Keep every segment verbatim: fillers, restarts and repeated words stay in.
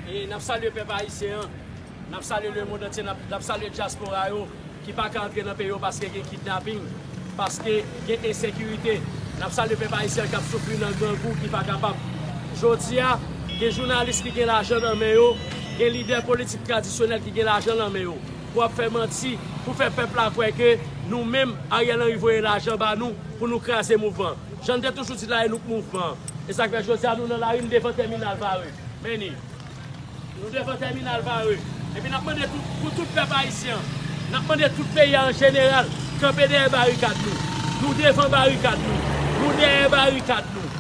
E n ap salye pèp ayisyen an, n ap salye lemonn antye, n ap, n ap salye dyaspora yo ki pa ka antre nan peyi yo paske gen kidnaping, paske gen ensekirite. N ap salye pèp ayisyen an k ap soufri nan grangou ki pa kapab. Jodi a, gen jounalis ki gen lajan nan men yo, gen lidè politik tradisyonèl ki gen lajan nan men yo. Pou ap fè manti, pou fè pèp la kwè ke nou menm, Ariel Henry voye lajan ba nou pou nou kraze mouvman. Jan n te toujou di la, e nou k mouvman an. E sa k fè jodi a nou nan lari, nou devan tèminal Vare. Men ni. Nou devan tèminal Vare. Epi n ap mande tout, pou tout pèp ayisyen an, n ap mande tout peyi a an jeneral, kanpe dèyè barikad nou. Nou devan barikad nou. Nou dèyè barikad nou.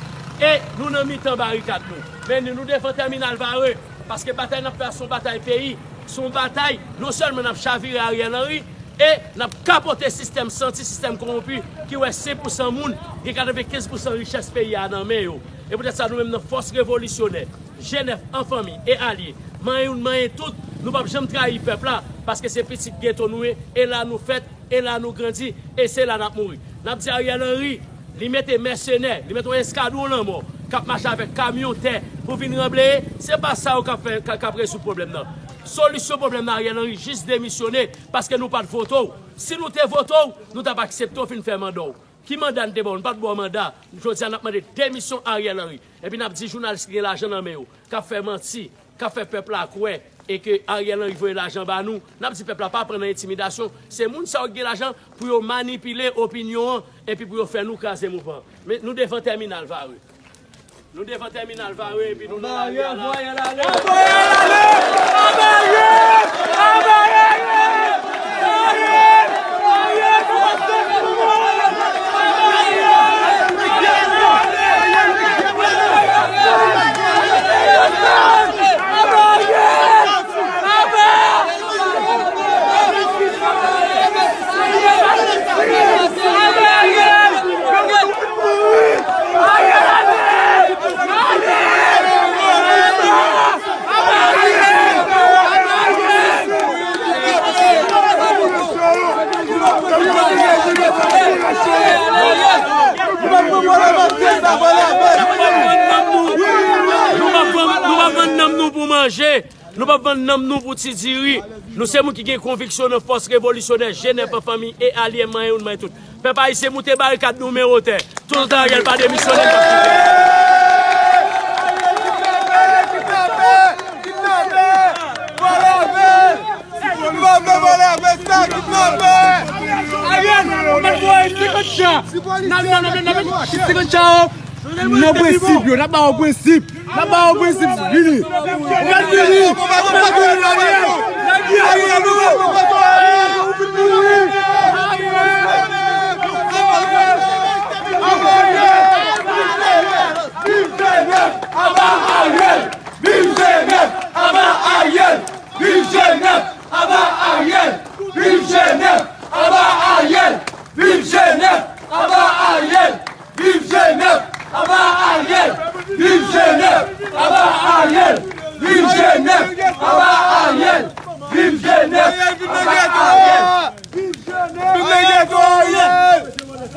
E nou nan mitan barikad nou. Men ni, nou devan tèminal Vare. Paske batay n ap fè a se yon batay peyi. Se yon batay, non sèlman n ap chavire Ariel Henry, e n ap kapote sistèm santi, sistèm kowonpi ki wè senk pousan moun gen katrevenkenz pousan richès peyi a nan men yo. E poutèt sa, nou menm nan fòs revolisyonè, G nèf an fanmi e alye, manyen youn, manyen tout, nou p ap janm trayi pèp la, paske se pitit geto nou ye, e la nou fèt, e la nou grandi, e se la n ap mouri. N ap di Ariel Henry, li mete mèsenè, li mete yon eskadwon lanmò k ap mache avèk kamyon tè pou vin ranbleye, se pa sa yo k ap fè, k, k ap rezoud pwoblèm nan. Solisyon pwoblèm nan, Ariel Henry jis demisyone paske nou pa t vote w. Si nou te vote w, nou t ap aksepte w fin fè manda w. Ki manda n te ba w? Nou pa t ba w manda. Jodi a, n ap mande demisyon Ariel Henry. Epi n ap di jounalis ki gen lajan nan men yo, k ap fè manti, k ap fè pèp la kwè e ke Ariel Henry voye lajan ba nou. N ap di pèp la pa pran nan entimidasyon. Se moun sa yo ki gen lajan pou yo manipile opinyon an epi pou yo fè nou kraze mouvman an. Men nou devan tèminal Vare. Nou devan tèminal Vare epi nou nan lari a la. Nou pa vann, nou pa vann nanm nou pou manje. Nou p ap vann nanm nou pou ti diri. Nou se moun ki gen konviksyon nan fòs revolisyonè, G nèf an fanmi e alye, manyen youn, manyen tout. Pèp ayisyen, moute barikad nou men wotè. Toutan Ariel pa demisyone, n p ap kite. Ariel, ou mèt voye senkant cha. Nan, nan, nan, nan, nan, senkant cha, o. Nan prensip yo, n ap ba yo prensip. N ap ba yo prensip, vini. Ou mèt vini. Ou mèt vini, Ariel. Ariel, ou mèt vini. Viv G nèf, aba Ariel! Viv G nèf, aba Ariel! Viv G nèf, aba Ariel! Viv G nèf, aba Ariel! Viv G nèf, aba Ariel! Viv G nèf, aba Ariel! Viv G nèf, aba Ariel! Viv G nèf, aba Ariel! Viv G nèf, aba Ariel! Viv G nèf, aba Ariel!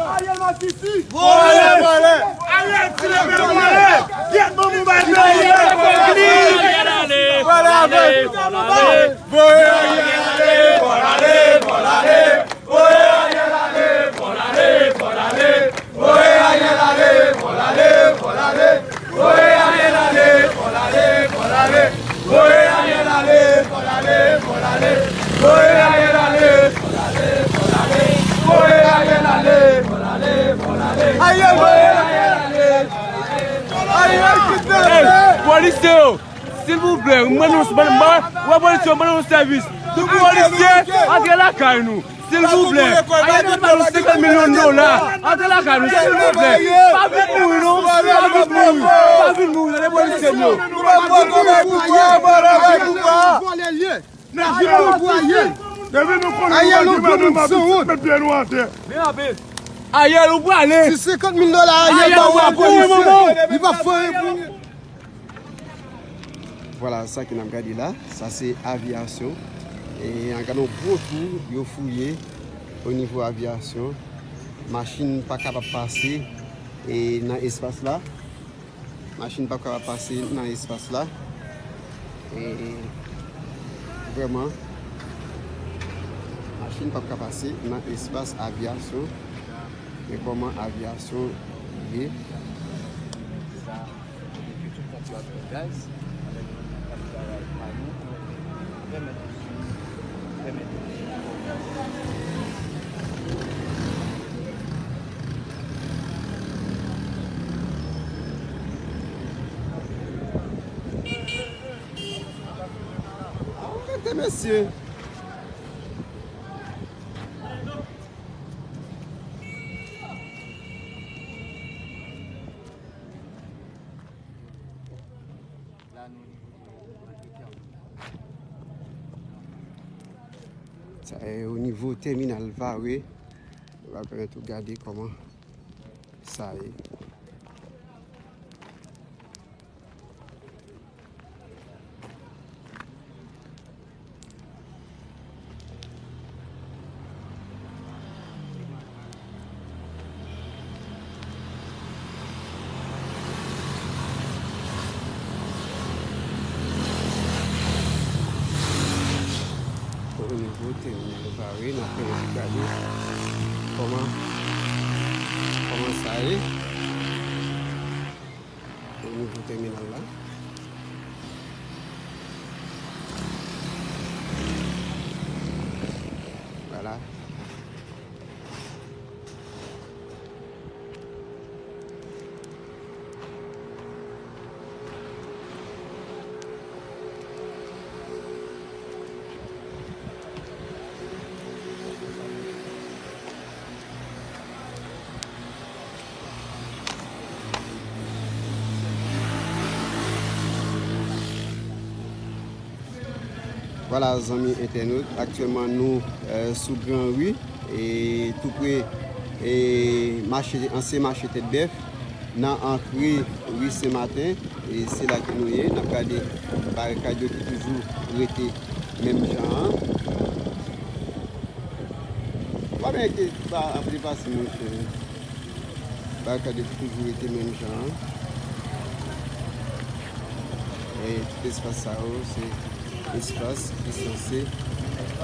Ariel Masisi! Vòlè, vòlè! Ariel tire vòlè! Gèt manman bay Ariel! Vòlè avè! Voye Ariel ale! Fò l ale! Fò l ale! Voye Ariel ale! Fò l ale! Fò l ale! Voye Ariel ale! Fò l ale! Fò l ale! Voye Ariel ale! Fò l ale! Fò l ale! Voye Ariel ale! Fò l ale! Fò l ale! Voye Ariel ale! Fò l ale! Fò l ale! Voye Ariel ale! Fò l ale! Fò l ale! Ariel, voye Ariel ale! Ariel kite! Ey, polisye yo! Silvouplè, mwen nou, mwen, mwen, wè polisye, mwen nou sèvis. Tout polisye, antre lakay nou. Silvouplè. Ariel te ba nou senkant milyon dola. Antre lakay nou, silvouplè. Pa vin mouri, non. Pa vin mouri. Pa vin mouri, tande polisye nou. Ariel, ou prale. Ariel, ou prale. Ti senkant mil dola Ariel ba ou a polisye. Li pa fè anyen pou ou. Vwala, sa ke n ap gade la, sa se aviyasyon. E n ap gade yon gwo twou yo fouye o nivo aviyasyon. Machin pa kapab pase, e, nan espas la. Machin pa kapab pase nan espas la. E vrèman, machin p ap ka pase nan espas avyasyon. Men kòman avyasyon ye. Ah, gade mesye. Sa e o nivo tèminal Vare. Nou va pèmèt ou gade kòman sa ye. O nivo tèminal Vare, n ap fè yon ti gade kòman, kòman sa ye. O nivo tèminal la. Vwala. Vwala, zanmi entènot, aktyèlman nou, eh, sou Gran Ri, e tou pre, e mache, ansyen mache Tèt Bèf, nan antre ri Sen Maten, e se la ke nou ye. N ap gade barikad yo ki toujou rete menm jan an. Pa gen ki pa ap depase, monchè. Barikad yo toujou rete menm jan an. E tout espas sa yo, se espas ki sanse,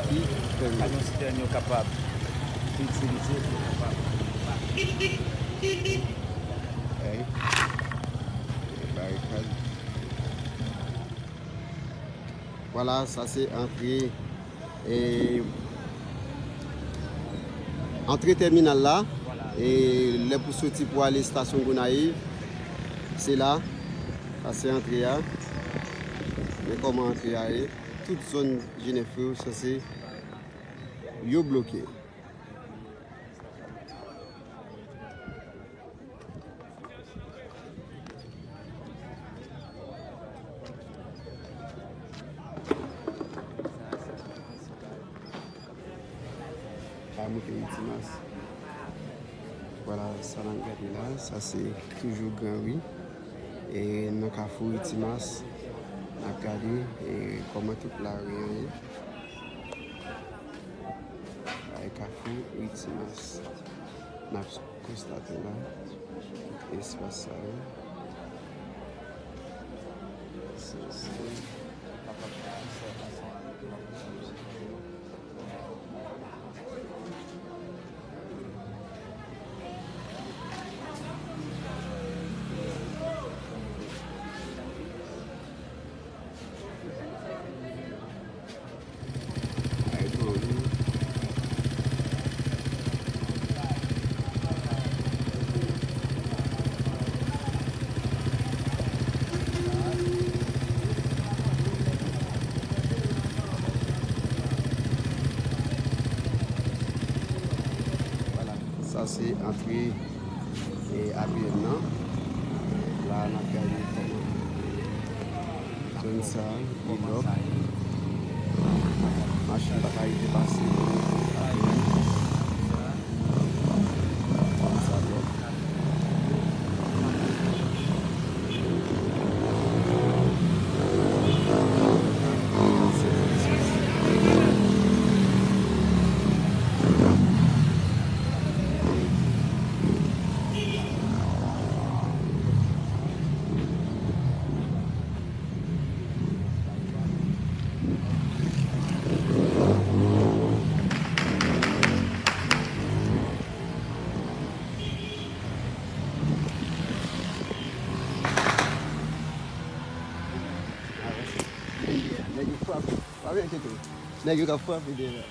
ki fèmen. Kamyon sitèn yo kapab itilize pou kapab. Ey. Barikad. Vwala, sa se antre, e, antre tèminal la. E lè pou soti pou ale estasyon Gonayiv, se la. Sa se antre a. Men kòman antre a ye. Tout zòn Jenèf yo sanse yo bloke. A moute Itimas. Vwala, sa n ap gade la, sa se toujou Gran Ri. E nan kafou Itimas, n ap gade, e kòman tout lari an ye. Ay, kafou Itimas. N ap konstate la, espas sa yo. Se, se. Vwala, sa se antre e, A P N nan. La, n ap gade kòman zòn sa a, li lòk. Machin pa ka rive pase. Zòn sa lòk. Nèg yo frape. Pa enkyete w. Nèg yo ka frape deja.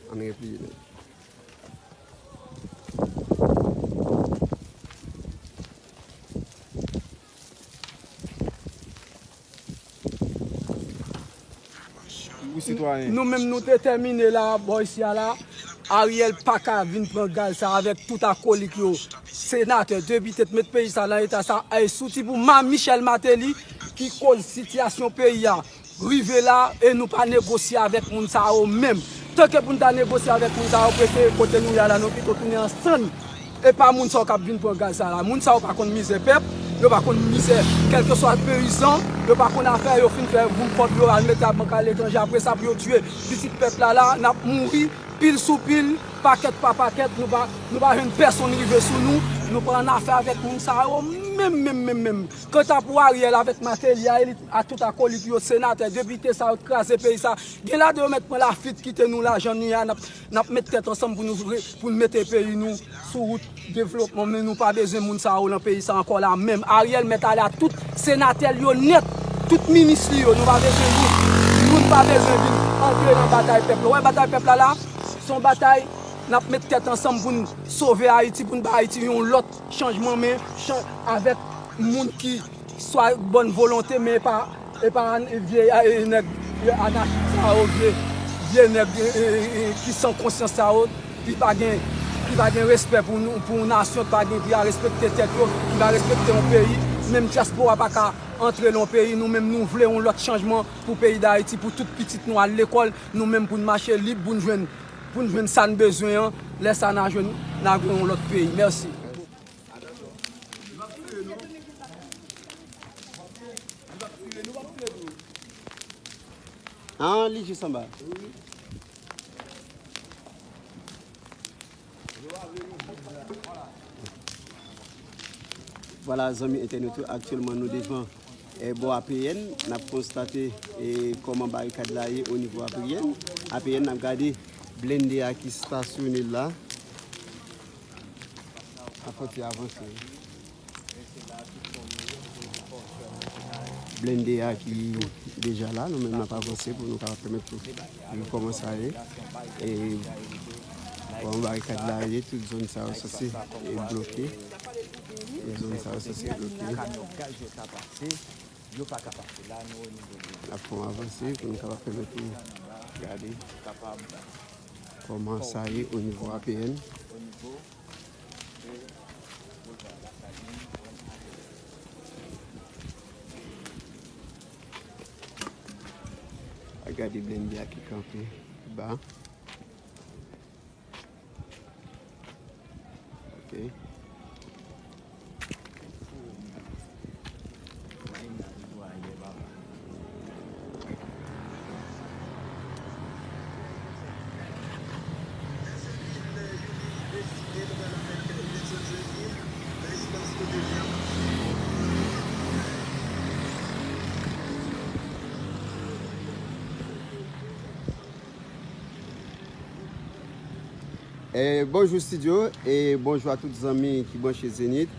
Ann repliye, nèg. Wi, sitwayen. Nou menm, nou detèmine la, bò isi a la. Ariel pa ka vin pran gaz sa avèk tout akolik yo. Senatè, depite, t met peyi sa nan eta sa. Ay, sou ti pou Ma Michel Martelly ki koz sitiyasyon peyi a rive la, e nou pa negosye avèk moun sa yo menm. Tanke pou n ta negosye avèk moun sa yo, prese kote nou ye a la, nou pito tounen an sann. E pa moun sa yo k ap vin pran gaz sa la. Moun sa yo pa konn mizè pèp, yo pa konn mizè kèlkeswa peyizan, yo pa konn afè, yo fin fè voum kòb yo, al mete a bank aletranje, apre sa pou yo tiye pitit pèp la la, n ap mouri, pil sou pil, pakèt pa pakèt, nou pa, nou pa jwenn pèsonn rive sou nou, nou pa annafè avèk moun sa yo menm, menm, menm, menm. Kanta pou Ariel avèk Martelly a, elit a tout akolik yo, senatè, depite sa yo t kraze peyi sa, gen ladan yo mèt pran lafit kite nou lajan nou ye a, n ap, n ap met tèt ansanm pou nou re-, pou n mete peyi nou sou wout devlopman, men nou pa bezwen moun sa yo nan peyi sa ankò la menm. Ariel mèt ale a tout senatè l yo nèt, tout minis li yo, nou pa bezwen youn. Youn pa bezwen vin antre nan batay pèp la. Ou wè batay pèp la la, se yon batay n ap met tèt ansanm pou n sove Ayiti, pou n ba Ayiti yon lòt chanjman, men chan-, avèk moun ki swa bòn volonte, men e pa, e pa vye, e, nèg, e, anachik sa yo, vye, vye nèg, e, e, e, e, ki san konsyans sa yo, ki pa gen, ki pa gen respè pou nou, pou yon nasyon, ki pa gen, ki pa respekte tèt yo, ki pa respekte yon peyi. Menm dyaspora pa ka antre nan yon peyi, nou menm nou vle yon lòt chanjman pou peyi Dayiti, pou tout pitit nou al lekòl, nou menm pou n mache lib, pou n jwenn, pou n jwenn sa n bezwen an, lè sa n a jwenn, n a gen yon lòt peyi. Mèsi. Ah, li jis anba. Vwala, zanmi entènot yo, aktyèlman nou devan, eh, bò A P N, n ap konstate, eh, kòman barikad la ye o nivo A P N. A P N, n ap gade blende a ki stasyone la. N ap fè ti avanse. Blende a ki deja la, nou menm n ap avanse pou nou kapab pèmèt pou nou kòmanse ale. E kòman barikad la ye, tout zòn sa yo sanse e bloke. Tout zòn sa yo sanse bloke. N ap fè yon avanse pou nou kapab pèmèt pou gade kòman sa ye o nivo A P N. A gade blende a ki kanpe ba. Ok. E, bonjou estidyo, e bonjou a tout zanmi ki branche Zenith.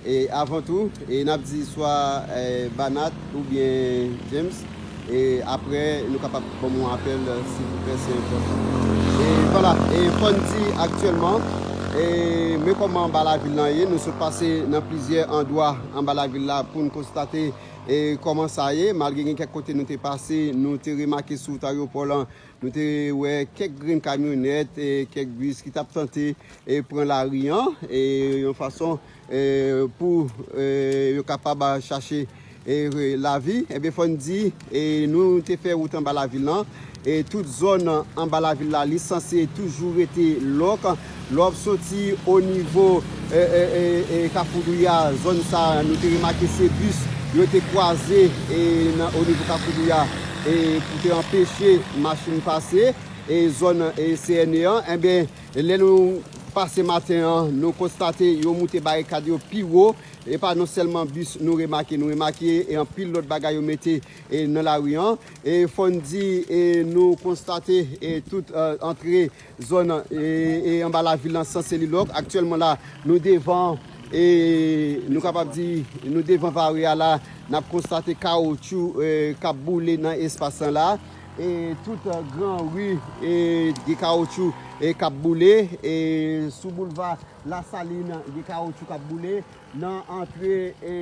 E avan tou, e n ap di swa, e, Banat oubyen James. E aprè, nou kapab ban m yon apèl, silvouplè, se enpòtan. E vwala, e fò n di aktyèlman, e men kòman anba lavil lan ye, nou sot pase nan plizyè andwa anba lavil la pou n konstate, e kòman sa ye, malgre gen kèk kote nou te pase, nou te remake sou wout ayewopò lan, nou te wè kèk grenn kamyonèt, e kèk bis ki t ap tante, e pran lari an, e yon fason, e pou, e yo kapab, a, chache, e, lavi. Ebyen, fò n di, e nou te fè wout anba lavil lan, e tout zòn anba lavil la, li sanse toujou rete lòk. Lè w ap soti o nivo, e, e, e, e, Kafou Douya, zòn sa a, nou te remake se bis yo te kwaze, e, nan, o nivo Kafou Douya, e, pou te anpeche machin pase, e, zòn, e, C N E an. Enben, lè nou pase maten an, nou konstate yo moute barikad yo pi wo. E pa non sèlman bis nou remake, nou remake, e, anpil lòt bagay yo mete, e, nan lari an. E fò n di, e, nou konstate, e, tout, e, antre zòn, e, e anba lavil lan sanse li lòk. Aktyèlman la, nou devan, E nou kapab di, nou devan Vare a la, n ap konstate kawotchou, e, k ap boule nan espas lan la. E tout, e, gran ri, e, gen kawotchou, e, k ap boule. E sou boulva Lasalin, gen kawotchou k ap boule. Nan antre, e,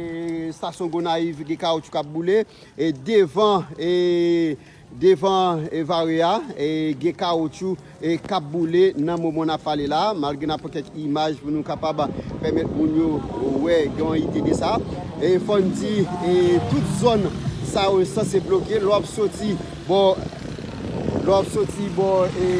estasyon Gonayiv, gen kawotchou k ap boule. E devan, e, devan, e, Vare a, e, gen kawotchou, e, k ap boule nan moman n ap pale la. Malgre n ap pran kèk imaj pou nou kapab pèmèt moun yo wè, gen yon ide de sa. E fò n di, e, tout zòn sa yo sanse bloke. Lè w ap soti bò, lè w ap soti bò, e,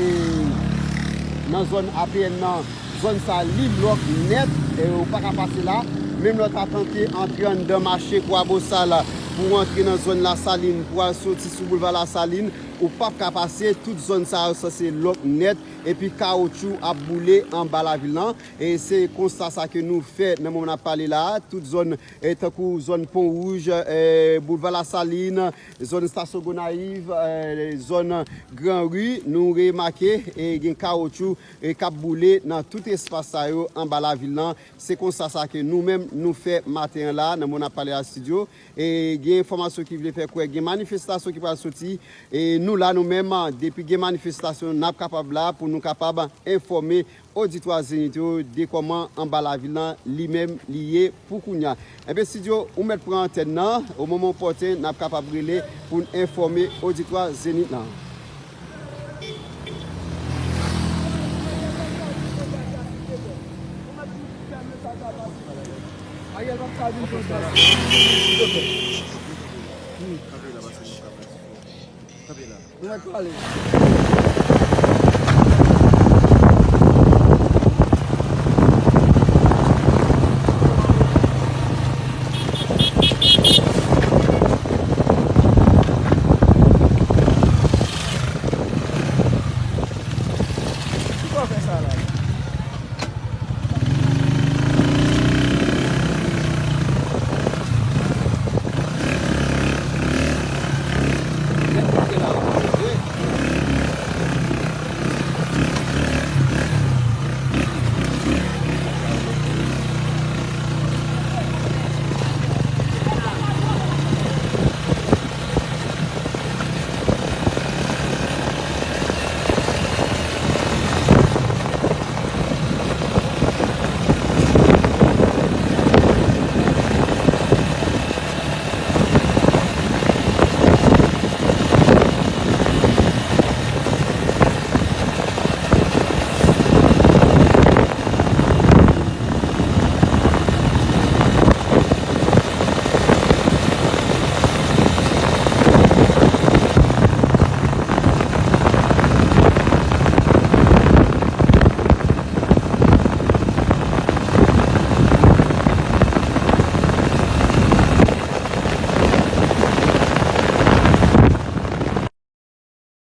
nan zòn A P N nan, zòn sa li lòk nèt, e, ou pa ka pase la. Menm lè w ta tante antre anndan mache Kwabosal pou w antre nan zòn Lasalin, pou w al soti sou boulva Lasalin, ou p ap ka pase. Tout zòn sa yo sanse lòk nèt, epi kawotchou ap boule anba lavil lan. E se konsta sa ke nou fè nan moman n ap pale la a. Tout zòn, e, tankou zòn Pon Wouj, e, boulva Lasalin, zòn estasyon Gonayiv, e, zòn Gran Ri, nou remake, e, gen kawotchou, e, k ap boule nan tout espas sa yo anba lavil lan. Se konsta sa ke nou menm nou fè maten an la, nan moman n ap pale la estidyo. E gen enfòmasyon ki vle fè kwè gen manifestasyon ki pral soti. E nou la, nou menm, depi gen manifestasyon, n ap kapab la pou nou kapab enfòme oditwa Zenith yo de kòman anba lavil lan li menm li ye pou kounya. Enben, estidyo, ou mèt pran antèn nan. O moman opòten, n ap kapab rele pou n enfòme oditwa Zenith lan. Ou mèt pale.